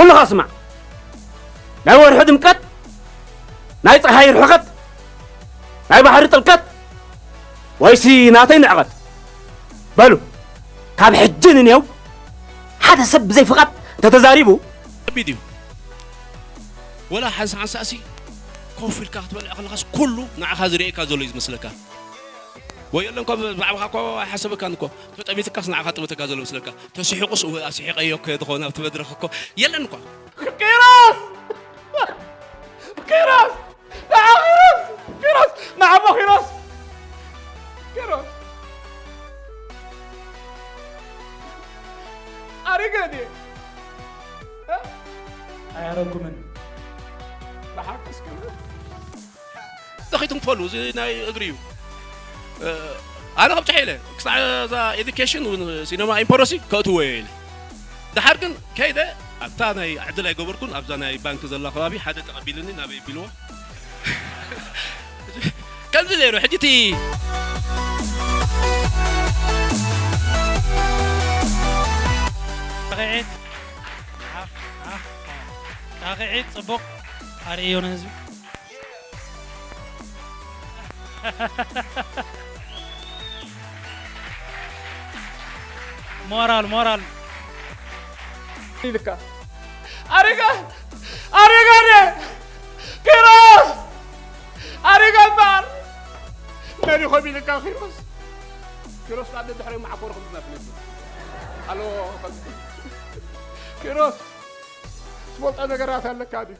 ኩልኻ ስማዕ። ናይ ወርሒ ድምቀት፣ ናይ ጸሓይ ርሕቀት፣ ናይ ባሕሪ ጥልቀት፣ ወይሲ ናተይ ንዕቐት? በሉ፣ ካብ ሕጂ ንኔው ሓደ ሰብ ብዘይ ፍቓድ እንተተዛሪቡ፣ ከቢድ እዩ። ወላ ሓንሳ ሓንሳእሲ ኮፍ ኢልካ ክትበልዕ ከለኻስ ኩሉ ንዓኻ ዝርእየካ ዘሎ እዩ ዝመስለካ። ወይ የለን እኮ ብዛዕባኻ እኮ ኣይሓሰበካን እኮ። ተጠሚትካስ ንዓኻ ጥምተካ ዘሎ መስለካ። ተስሒቑስ እወ ኣስሒቐዮ እኮ እየ ዝኸውን ኣብቲ መድረኽ እኮ። የለን እኮ። ኪሮስ! ኪሮስ! ንዓ ኪሮስ! ኪሮስ! ንዓ እሞ ኪሮስ! ኪሮስ! ኣሪገ ድየ? እ? ኣያረጉምን። ብሓቂ እስኪ ደኺትኩም ትፈልጡ፣ እዚ ናይ እግሪ እዩ። እ፣ ኣነ ከብጽሖ ኢለ፣ ክሳዕ እዛ ኤዱኬሽን እውን ሲነማ ኢምፐረሲ ከእትዎ እየ ኢለ። ደሓር ግን ከይደ፣ ኣብታ ናይ ዕድል ኣይገበርኩን፣ ኣብዛ ናይ ባንክ ዘላ ከባቢ ሓደ ተቐቢልኒ፣ ናበይ ቢልዎ። ከምዚ ነይሩ፣ ሕጂ እቲ ጣቕዒት፣ ጣቕዒት ጽቡቕ ኣርእዮ ንህዝቢ። ሞራል፣ ሞራል። ኢልካ። ኣሪጋ! ኣሪጋ ነ! ኪሮስ! ኣሪጋ እምበኣር! መን እዩ ከቢልካ ኪሮስ? ኪሮስ ናብ ደድሕሪ መዓኮርኩም ዝመስለኒ። ኣሎ፣ ኪሮስ፣ ትፈልጦ ነገራት ኣለካ ድዩ?